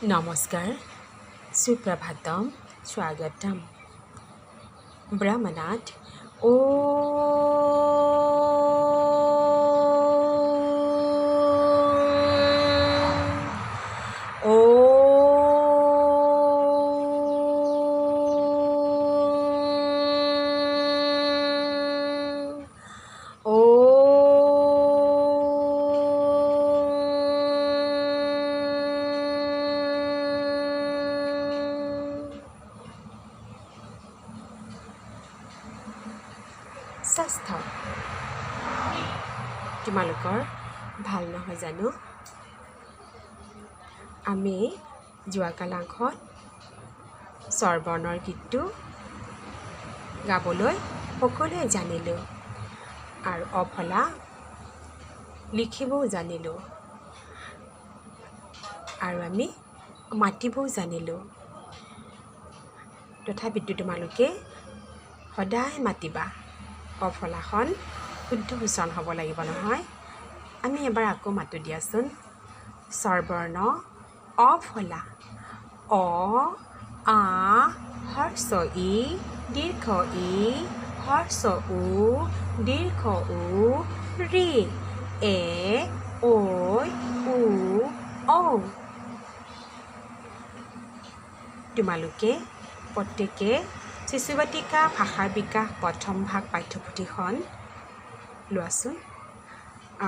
নমস্কাৰ, সুপ্ৰভাতম, স্বাগতম। ব্ৰহ্মনাথ ও স্বাস্থ্য তোমালোকৰ ভাল নহয় জানো? আমি যোৱা কালাংশত স্বৰবৰ্ণৰ গীতটো গাবলৈ সকলোৱে জানিলোঁ আৰু অফলা লিখিবও জানিলোঁ আৰু আমি মাতিবও জানিলোঁ। তথাপিতো তোমালোকে সদায় মাতিবা। অফলাখন শুদ্ধ উচ্চাৰণ হ'ব লাগিব নহয়। আমি এবাৰ আকৌ মাতোঁ দিয়াচোন। স্বৰবৰ্ণ অফলা। অ, আ, হ্ৰস্ব ই, দীৰ্ঘ ই, হ্ৰস্ব উ, দীৰ্ঘ উ, ঋ, এ, ঐ, উ, ঔ। তোমালোকে প্ৰত্যেকে শিশুবাটিকা ভাষাৰ বিকাশ প্ৰথম ভাগ পাঠ্যপুথিখন লোৱাচোন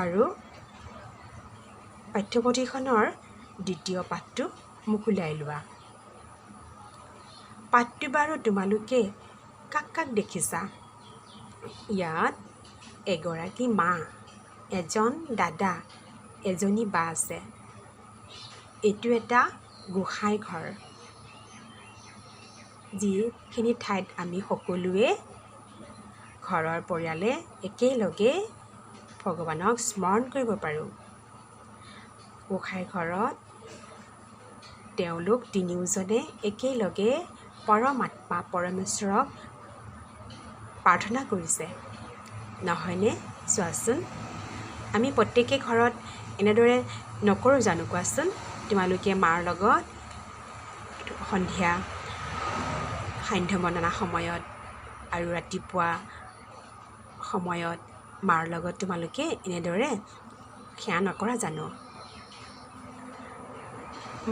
আৰু পাঠ্যপুথিখনৰ দ্বিতীয় পাঠটো মোকোলাই লোৱা। পাঠটো বাৰু তোমালোকে কাক কাক দেখিছা? ইয়াত এগৰাকী মা, এজন দাদা, এজনী বা আছে। এইটো এটা গোঁসাই ঘৰ, যিখিনি ঠাইত আমি সকলোৱে ঘৰৰ পৰিয়ালে একেলগে ভগৱানক স্মৰণ কৰিব পাৰোঁ। গোঁসাই ঘৰত তেওঁলোক তিনিওজনে একেলগে পৰমাত্মা পৰমেশ্বৰক প্ৰাৰ্থনা কৰিছে, নহয়নে? চোৱাচোন, আমি প্ৰত্যেকে ঘৰত এনেদৰে নকৰোঁ জানো? কোৱাচোন, তোমালোকে মাৰ লগত সন্ধিয়া সান্ধ্য বন্দনা সময়ত আৰু ৰাতিপুৱা সময়ত মাৰ লগত তোমালোকে এনেদৰে সেৱা নকৰা জানো?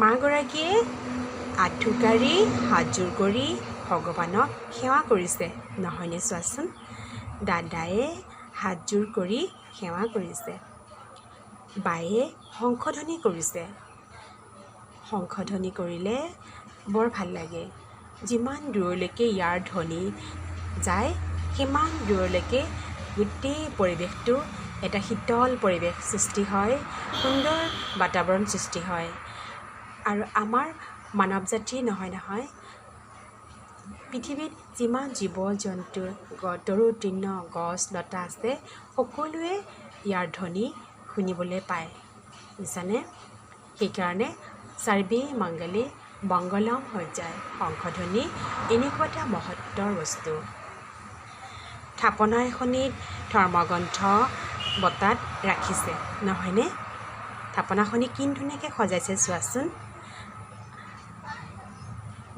মাগৰাকীয়ে আঁঠুকাঢ়ি হাতযোৰ কৰি ভগৱানক সেৱা কৰিছে, নহয়নে? চোৱাচোন, দাদায়ে হাতযোৰ কৰি সেৱা কৰিছে, বায়ে শংখধ্বনি কৰিছে। শংখধ্বনি কৰিলে বৰ ভাল লাগে। যিমান দূৰলৈকে ইয়াৰ ধ্বনি যায়, সিমান দূৰলৈকে গোটেই পৰিৱেশটো এটা শীতল পৰিৱেশ সৃষ্টি হয়, সুন্দৰ বাতাবৰণ সৃষ্টি হয়। আৰু আমাৰ মানৱ জাতিয়ে নহয় নহয়, পৃথিৱীত যিমান জীৱ জন্তু, তৰু তৃণ, গছ লতা আছে, সকলোৱে ইয়াৰ ধ্বনি শুনিবলৈ পায়, বুজিছানে? সেইকাৰণে চাৰ্বে মংগলে মংগলম হৈ যায়। শংখধ্বনি এনেকুৱা এটা মহত্বৰ বস্তু। থাপনা এখনিত ধৰ্মগ্ৰন্থ বটাত ৰাখিছে, নহয়নে? থাপনাখনি কি ধুনীয়াকৈ সজাইছে চোৱাচোন।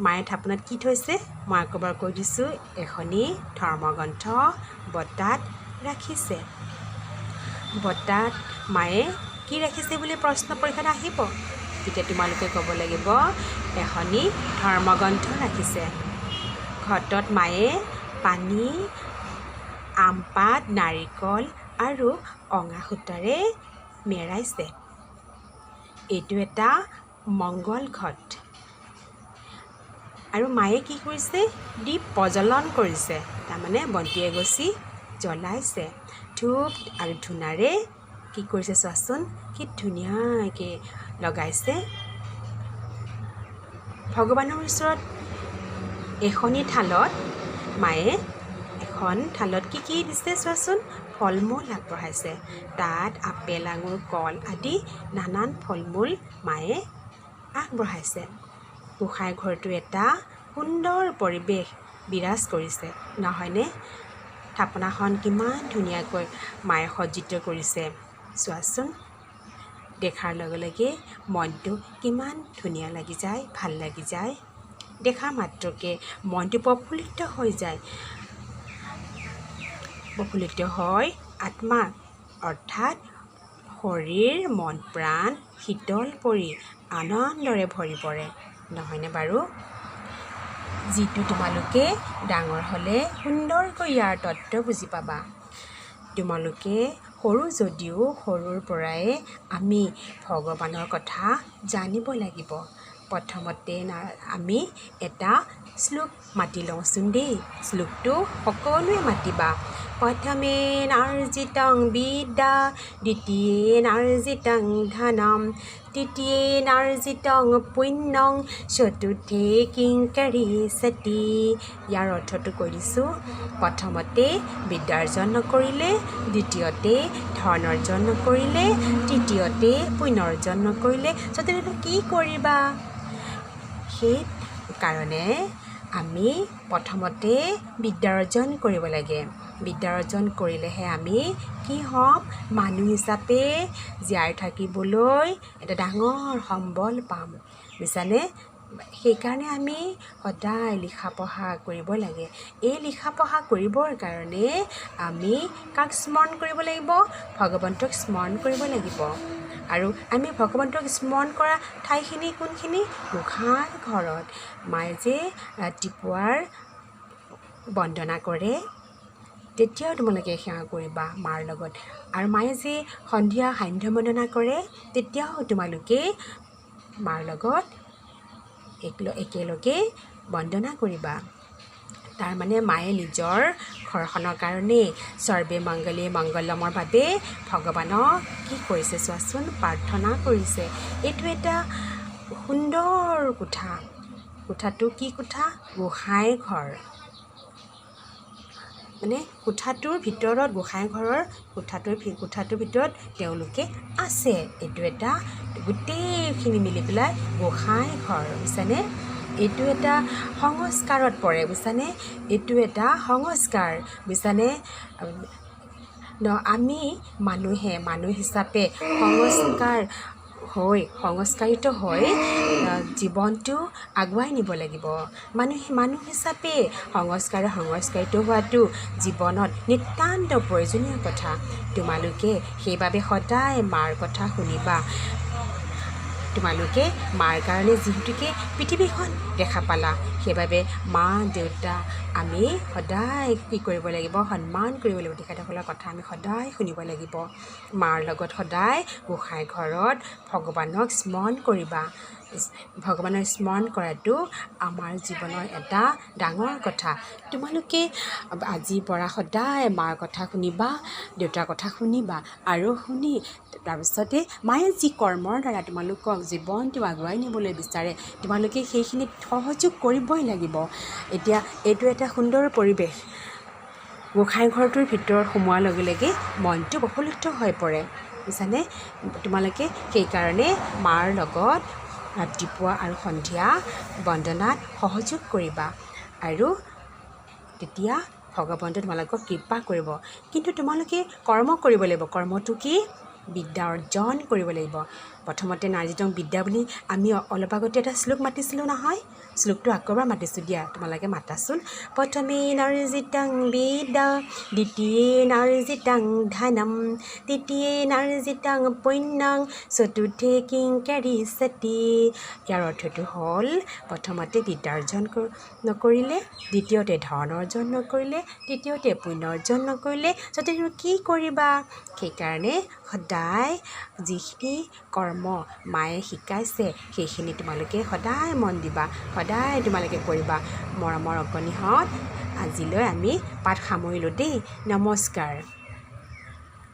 মায়ে থাপনাত কি থৈছে? মই আকৌ এবাৰ কৈ দিছোঁ, এখনি ধৰ্মগ্ৰন্থ বটাত ৰাখিছে। বটাত মায়ে কি ৰাখিছে বুলি প্ৰশ্ন পৰীক্ষাত আহিব, তেতিয়া তোমালোকে ক'ব লাগিব এখনি ধৰ্মগ্ৰন্থ ৰাখিছে। ঘটত মায়ে পানী, আমপাত, নাৰিকল আৰু অঙা সূতাৰে মেৰাইছে। এইটো এটা মংগল ঘট। আৰু মায়ে কি কৰিছে? দীপ প্ৰজ্বলন কৰিছে, তাৰমানে বন্তি এগছি জ্বলাইছে। ধূপ আৰু ধূনাৰে কি কৰিছে চোৱাচোন, কি ধুনীয়াকৈ লগাইছে। ভগৱানৰ ওচৰত এখনি থালত, মায়ে এখন থালত কি কি দিছে চোৱাচোন। ফল মূল আগবঢ়াইছে। তাত আপেল, আঙুৰ, কল আদি নানান ফল মূল মায়ে আগবঢ়াইছে। গোঁসাই ঘৰটো এটা সুন্দৰ পৰিৱেশ বিৰাজ কৰিছে, নহয়নে? থাপনাখন কিমান ধুনীয়াকৈ মায়ে সজ্জিত কৰিছে চোৱাচোন। দেখাৰ লগে লগে মনটো কিমান ধুনীয়া লাগি যায়, ভাল লাগি যায়। দেখা মাত্ৰকে মনটো প্ৰফুল্লিত হৈ যায়, প্ৰফুল্লিত হয় আত্মা, অৰ্থাৎ শৰীৰ মন প্ৰাণ শীতল পৰি আনন্দৰে ভৰি পৰে, নহয়নে বাৰু? যিটো তোমালোকে ডাঙৰ হ'লে সুন্দৰকৈ ইয়াৰ তত্ত্ব বুজি পাবা। তোমালোকে সৰু যদিও সৰুৰ পৰাই আমি ভগৱানৰ কথা জানিব লাগিব। প্ৰথমতে আমি এটা শ্লোক মাতি লওঁচোন দেই। শ্লোকটো সকলোৱে মাতিবা। প্ৰথমে নাৰ্জিতং বিদ্যা, দ্বিতীয়ে নাৰ্জিতং ধনম, তৃতীয়ে নাৰ্জিতং পুণ্যং, চতুৰ্থে কিংকৰিষ্যতি। ইয়াৰ অৰ্থটো কৈ দিছোঁ। প্ৰথমতে বিদ্যাৰ্জন নকৰিলে, দ্বিতীয়তে ধন অৰ্জন নকৰিলে, তৃতীয়তে পুণ্য অৰ্জন নকৰিলে, চতুৰ্থতে কি কৰিবা? সেই কাৰণে আমি প্ৰথমতে বিদ্যা অৰ্জন কৰিব লাগে। বিদ্যা অৰ্জন কৰিলেহে আমি কি হ'ম? মানুহ হিচাপে জীয়াই থাকিবলৈ এটা ডাঙৰ সম্বল পাম, বুজিছানে? সেইকাৰণে আমি সদায় লিখা পঢ়া কৰিব লাগে। এই লিখা পঢ়া কৰিবৰ কাৰণে আমি কাক স্মৰণ কৰিব লাগিব? ভগৱন্তক স্মৰণ কৰিব লাগিব। আৰু আমি ভগৱন্তক স্মৰণ কৰা ঠাইখিনি কোনখিনি? গোঁসাই ঘৰত। মায়ে যে ৰাতিপুৱাৰ বন্দনা কৰে, তেতিয়াও তোমালোকে সেৱা কৰিবা মাৰ লগত। আৰু মায়ে যে সন্ধিয়া সান্ধ্য বন্দনা কৰে, তেতিয়াও তোমালোকে মাৰ লগত একেলগে বন্দনা কৰিবা। তাৰমানে মায়ে নিজৰ ঘৰখনৰ কাৰণে, সৰ্বে মংগলে মংগলমৰ বাবে ভগৱানক কি কৰিছে চোৱাচোন, প্ৰাৰ্থনা কৰিছে। এইটো এটা সুন্দৰ কোঠা। কোঠাটো কি কোঠা? গোঁসাই ঘৰ। মানে কোঠাটোৰ ভিতৰত, গোঁসাই ঘৰৰ কোঠাটোৰ ভিতৰত তেওঁলোকে আছে। এইটো এটা গোটেইখিনি মিলি পেলাই গোঁসাই ঘৰ, বুজিছানে? এইটো এটা সংস্কাৰত পৰে, বুজিছানে? এইটো এটা সংস্কাৰ, বুজিছানে? আমি মানুহে মানুহ হিচাপে সংস্কাৰ হৈ, সংস্কাৰিত হৈ জীৱনটো আগুৱাই নিব লাগিব। মানুহ হিচাপে সংস্কাৰিত হোৱাটো জীৱনত নিতান্ত প্ৰয়োজনীয় কথা। তোমালোকে সেইবাবে সদায় মাৰ কথা শুনিবা। তোমালোকে মাৰ কাৰণে যিহেতুকে পৃথিৱীখন দেখা পালা, সেইবাবে মা দেউতা আমি সদায় কি কৰিব লাগিব? সন্মান কৰিব লাগিব। তেখেতসকলৰ কথা আমি সদায় শুনিব লাগিব। মাৰ লগত সদায় গোঁসাই ঘৰত ভগৱানক স্মৰণ কৰিবা। ভগৱানক স্মৰণ কৰাটো আমাৰ জীৱনৰ এটা ডাঙৰ কথা। তোমালোকে আজিৰ পৰা সদায় মাৰ কথা শুনিবা, দেউতাৰ কথা শুনিবা আৰু শুনি তাৰপিছতে মায়ে যি কৰ্মৰ দ্বাৰা তোমালোকক জীৱনটো আগুৱাই নিবলৈ বিচাৰে, তোমালোকে সেইখিনিত সহযোগ কৰিবই লাগিব। এতিয়া এইটো এটা সুন্দৰ পৰিৱেশ। গোঁসাই ঘৰটোৰ ভিতৰত সোমোৱাৰ লগে লগে মনটো প্ৰফুল্লিত হৈ পৰে, বুজিছানে? তোমালোকে সেইকাৰণে মাৰ লগত ৰাতিপুৱা আৰু সন্ধিয়া বন্দনাত সহযোগ কৰিবা আৰু তেতিয়া ভগৱন্তই তোমালোকক কৃপা কৰিব। কিন্তু তোমালোকে কৰ্ম কৰিব লাগিব। কৰ্মটো কি? বিদ্যা অৰ্জন কৰিব লাগিব। প্ৰথমতে নাৰ্জিতং বিদ্যা বুলি আমি অলপ আগতে এটা শ্লোক মাতিছিলোঁ নহয়? শ্লোকটো আকৌ এবাৰ মাতিছোঁ দিয়া, তোমালোকে মাতাচোন। প্ৰথমে নাৰ্জিতং বিদ্যা, দ্বিতীয়ে নাৰ্জিতং ধনম, তৃতীয়ে নাৰ্জিতং পুণ্যং, চতুৰ্থে কিংকৰিষ্যতি। ইয়াৰ অৰ্থটো হ'ল প্ৰথমতে বিদ্যা অৰ্জন নকৰিলে, দ্বিতীয়তে ধন অৰ্জন নকৰিলে, তৃতীয়তে পুণ্য অৰ্জন নকৰিলে, চতুৰ্থতে কি কৰিবা? সেইকাৰণে সদায় যিখিনি কৰ্ম মায়ে শিকাইছে, সেইখিনি তোমালোকে সদায় মন দিবা, সদায় তোমালোকে কৰিবা। মৰমৰ অকণিহঁত, আজিলৈ আমি পাঠ সামৰিলোঁ দেই। নমস্কাৰ।